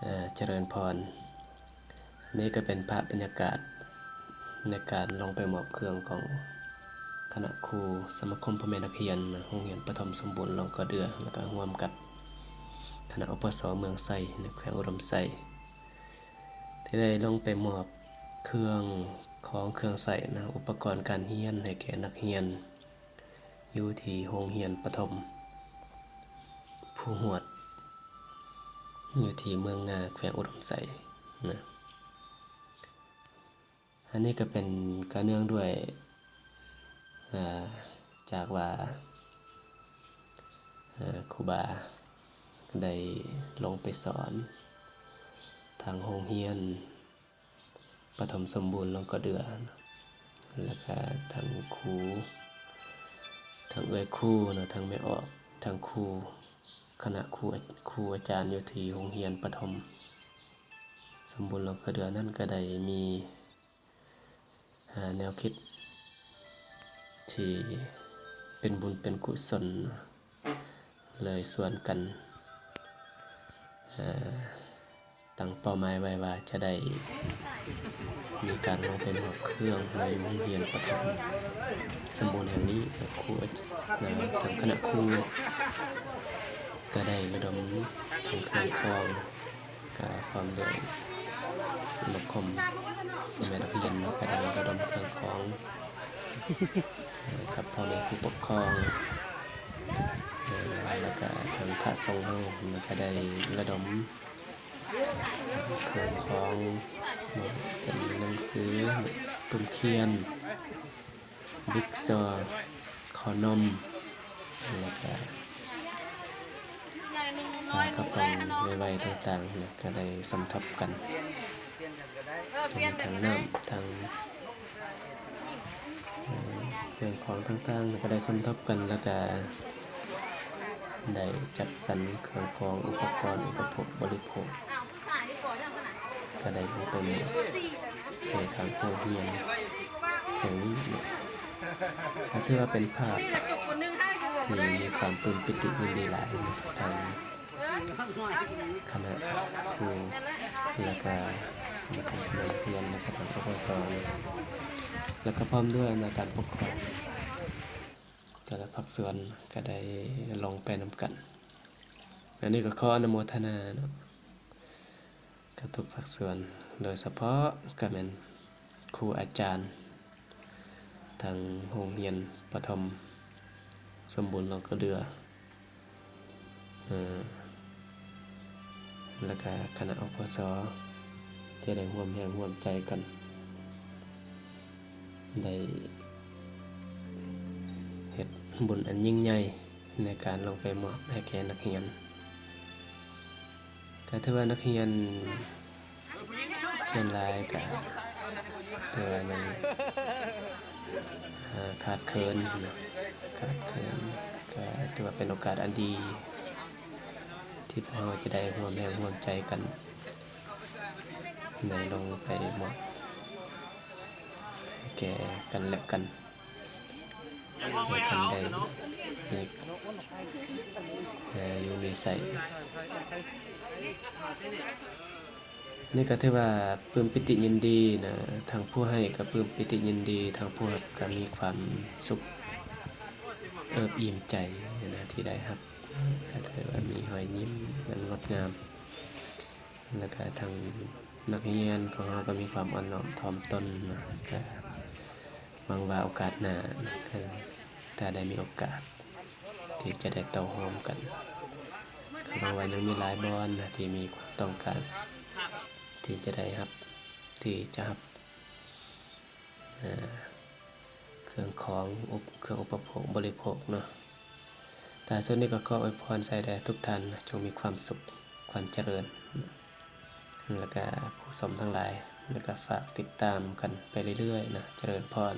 ເອີ ຈະເລີນພອນ. ນີ້ກໍເປັນພາບບັນຍາກາດໃນການລົງໄປມອບເຄື່ອງຂອງຄະນະຄູສະມາຄົມພໍ່ແມ່ນັກຮຽນໂຮງຮຽນປະຖົມສົມບູນລ່ອງກະເດືອ ແລ້ວກໍຮ່ວມກັບຄະນະ ອພສ ເມືອງໄຊ ໃນແຂວງອຸດົມໄຊ ທີ່ໄດ້ລົງໄປມອບເຄື່ອງຂອງເຄື່ອງໃຊ້ນະ ອຸປະກອນການຮຽນໃຫ້ແກ່ນັກຮຽນ ຢູ່ທີ່ໂຮງຮຽນປະຖົມພູຫວດ ຢູ່ທີ່ເມືອງງາ ແຂວງອຸດົມໄຊນະ. ອັນນີ້ກໍເປັນ ກໍເນື່ອງດ້ວຍ ເອີ ຈາກວ່າ ເອີ ຄູບາໄດ້ລົງໄປສອນທາງໂຮງຮຽນ ປະຖົມສົມບູນລ່ອງກະເດືອ ແລ້ວກະທັງຄູ ທັງເອື້ອຍຄູເນາະ ທັງແມ່ອອກ ທັງຄູ ຄະນະຄູ ຄູອາຈານຢູ່ທີ່ໂຮງຮຽນປະຖົມສົມບູນລ່ອງກະເດືອນັ້ນ ກະໄດ້ມີ ອາ ແນວຄິດທີ່ເປັນບຸນເປັນກຸສົນ ເລີຍຊວນກັນ ເອີ ຕັ້ງເປົ້າໝາຍໄວ້ວ່າຈະໄດ້ມີການລົງໄປມອບເຄື່ອງໃຫ້ໂຮງຮຽນປະຖົມສົມບູນແຫ່ງນີ້. ຄູ ທາງຄະນະຄູກໍໄດ້ລະດົມທັງເຄື່ອງຂອງ ກໍພ້ອມດ້ວຍສະມາຄົມພໍ່ແມ່ນັກຮຽນກໍໄດ້ລະດົມເຄື່ອງຂອງ ເອີ ກັບພໍ່ແມ່ຜູ້ປົກຄອງ ເອີ ແລ້ວກະທາງພະສົງເຮົາກໍໄດ້ລະດົມເຄື່ອງຂອງ ເປັນໜັງສື ປຶ້ມຂຽນ ບິກຊໍ ຂໍນອມ ແລ້ວກະ ປາກະປ໋ອງໄວໆຕ່າງໆ ກໍໄດ້ສົມທົບກັນ ທັງນ້ຳ ທັງ ເອີ ເຄື່ອງຂອງຕ່າງໆ ກໍໄດ້ສົມທົບກັນ ແລ້ວກະໄດ້ຈັດສັນເຄື່ອງຂອງ ອຸປະກອນ ອຸປະໂພກ ບໍລິໂພກ ກໍໄດ້ລົງໄປມອບໃຫ້ທາງໂຮງຮຽນແຫ່ງນີ້ເນາະ. ກໍຖືວ່າເປັນພາບທີ່ມີຄວາມປຶ້ມປີຕິຍິນດີຫຼາຍເນາະ ທາງຄະນະຄູ ແລ້ວກະສະມາຄົມນັກຮຽນ ແລ້ວກະທາງ ອພສ ເນາະ ແລ້ວກະພ້ອມດ້ວຍອຳນາດການປົກຄອງ ແຕ່ລະພາກສ່ວນກໍໄດ້ລົງໄປນຳກັນ. ອັນນີ້ກໍຂໍອະນຸໂມທະນາເນາະ ກັບທຸກພາກສ່ວນ ໂດຍສະເພາະກໍແມ່ນຄູອາຈານທາງໂຮງຮຽນປະຖົມສົມບູນລ່ອງກະເດືອ ເອີ ແລ້ວກະຄະນະ ອພສ ທີ່ໄດ້ຮ່ວມແຮງຮ່ວມໃຈກັນ ໄດ້ເຮັດບຸນອັນຍິ່ງໃຫຍ່ໃນການລົງໄປມອບໃຫ້ແກ່ນັກຮຽນ. ກໍຖືວ່ານັກຮຽນສ່ວນຫຼາຍກໍຖືວ່າຍັງ ເອີ ຂາດເຂີນເນາະ ຂາດເຂີນ ກໍຖືວ່າເປັນໂອກາດອັນດີ ທີ່ພວກເຮົາຈະໄດ້ຮ່ວມແຮງຮ່ວມໃຈກັນ ໄດ້ລົງໄປມອບໃຫ້ແກ່ກັນແລະກັນ ໃຫ້ເພິ່ນໄດ້ມີ ເອີ ຢູ່ມີໃຊ້. ນີ້ກໍຖືວ່າປຶ້ມປີຕິຍິນດີນະ ທັງຜູ້ໃຫ້ກໍປຶ້ມປີຕິຍິນດີ ທັງຜູ້ຮັບກໍມີຄວາມສຸກເອິບອີ່ມໃຈນະ ທີ່ໄດ້ຮັບ ກໍຖືວ່າມີຮອຍຍິ້ມອັນງົດງາມ ແລ້ວກໍທັງນັກຮຽນຂອງເຮົາກໍມີຄວາມອ່ອນນ້ອມຖ່ອມຕົນນະ ກໍຫວັງວ່າໂອກາດໜ້ານະ ຖ້າໄດ້ມີໂອກາດ ທີ່ຈະໄດ້ເຕົ້າໂຮມກັນ. ເພາະວ່າຍັງມີຫຼາຍບ່ອນນະ ທີ່ມີຄວາມຕ້ອງການທີ່ຈະໄດ້ຮັບ ທີ່ຈະຮັບ ເອີ ເຄື່ອງຂອງ ອຸປະ ເຄື່ອງອຸປະໂພກບໍລິໂພກເນາະ. ທ້າຍສຸດນີ້ກໍຂໍອວຍພອນໃສ່ແດ່ທຸກທ່ານ ຈົ່ງມີຄວາມສຸກ ຄວາມຈະເລີນ ແລ້ວກະຜູ້ຊົມທັງຫຼາຍ ແລ້ວກະຝາກຕິດຕາມກັນໄປເລື້ອຍໆນະ. ຈະເລີນພອນ.